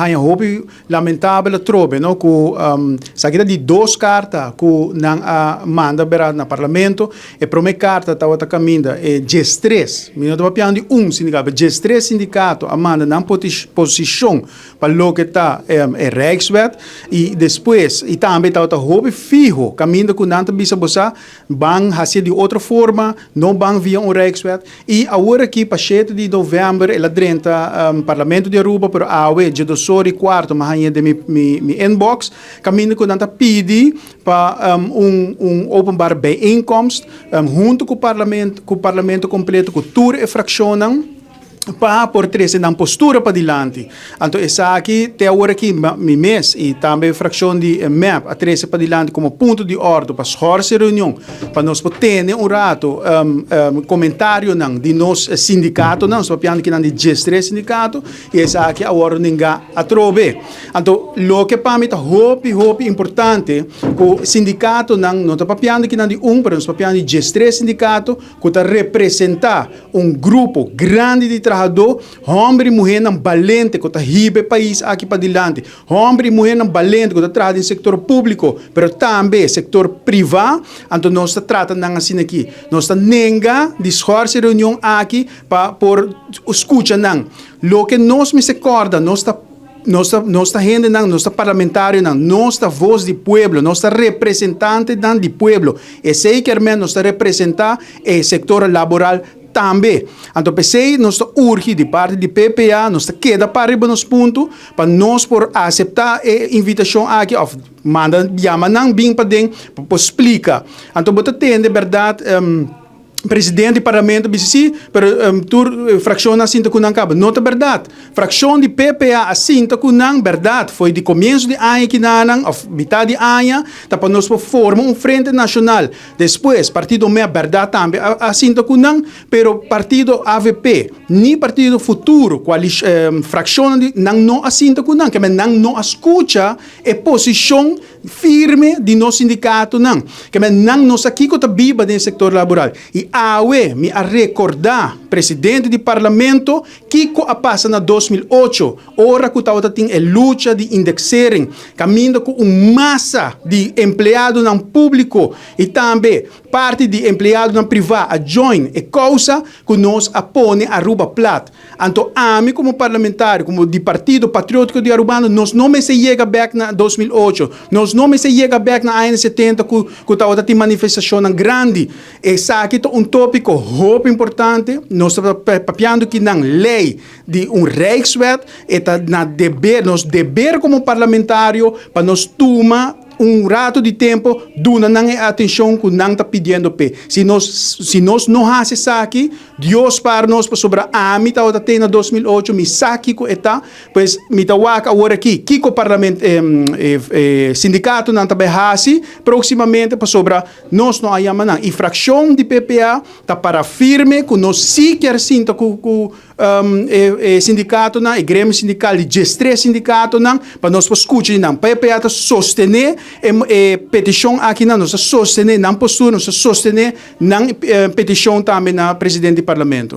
haña hopi lamentabel atrobe, no, ku esaki ta di dos karta ku nan a manda bera na Parlamento. E promé karta tabata kaminda e 13, mi no ta papiando di un sindikato, pero 13 sindikato a manda nan posishon pa loke ta e Rijkswet i despues i tambe tabata hopi fiho kaminda ku nan ta bisa bo sa ban hasié di otro forma, no ban via un Rijkswet. I awor aki pa 7 di novèmber el a drenta Parlamento di Aruba, pero awe djedosor i kuarto mi a hañ'é den mi inbox kaminda ku nan ta pidi pa un openbare bijeenkomst hunto ku Parlamento kompleto ku tur e frakshonnan pa por trese nan postura padilanti. Anto esaki te awor aki mi mes i tambe frakshon di mep a trese padilanti komo punto di òrdu pa schorse reunion pa nos por tene un rato komentarionan di nos sindikatonan, nos ta papiando kinan di 13 sindikato i esaki a wòrdu nengá atrobe. Anto loke pa mi ta hopi hopi importante ku sindikatonan no ta papiando kinan di un pero nos ta papiando di 13 sindikato ku ta representá un grupo grandi di trahadó, hòmber i muhénan balente ku ta hiba e pais aki padilanti, hòmber i muhénan balente ku ta traha den sektor públiko, pero tambe sektor privá, anto nos ta trata nan asina aki. Nos ta nenga di schors e reunion aki pa por skucha nan. Loke nos mester kòrda, nos ta. Nos ta, nos ta hendenan, nos ta parlamentarionan, nos ta voz di pueblo, nos ta representantenan di pueblo. Esey kier men nos ta representa e sector laboral tambe. Anto p'esey nos ta urgi di parti di PPA, nos ta keda par riba nos punto pa nos por acepta e invitacion aki of manda yama nan bin paden pa por splica. Anto bo ta tende berdad. Presidente di parlamento bisa si, pero tur fraccionnan a sinta cu nan caba. No ta berdad. Fraccion di PPA a sinta cu nan, berdad, foi di comienzo di aña kinanan, of mitad di aña, ta pa nos por forma un frente nacional. Despues, partido mep, berdad tambe a sinta cu nan, pero partido avp, ni partido Futuro, fraccionnan di, nan no a sinta cu nan. Keme nan no a scucha e posicion firme di nos sindikatonan. Keme nan no sa kiko ta biba den sektor laboral. I awe mi a rekordá presidente di parlamento kiko a pasa na 2008 ora ku tabata tin e lucha di indexering kaminda ku un masa di empleadonan públiko i tambe parti di empleadonan privá a join e kousa ku nos a pone Aruba plat. Anto ami komo parlamentario, komo di Partido Patriótiko di Arubano, nos no mester yega bèk na 2008, nos no mester yega bèk na añanan 70 ku ku tabata tin manifestashonnan grandi. Esaki ta un tópiko hopi importante, nos ta papiando kinan lei di un Rijkswet, e ta na deber, nos deber komo parlamentario pa nos tuma un rato di tempo duna nan e atenshon ku nan ta pidiendo p'e. Si nos si nos no hasi esaki, Dios spar nos pasobra ami tabata te na 2008, mi sa kiko e ta, pues mi ta wak awor aki kiko parlament e sindikatonan ta bai hasi proksimamente pasobra nos no a yama nan. I frakshon di PPA ta para firme ku nos si kier sinta ku ku e sindikatonan, e gremio sindikal di 13 sindikatonan pa nos por skucha di nan. PPA ta sostené e petishon akinan, nos ta sostené nan postura, nos ta sostené nan petishon tambe na presidente di parlamento.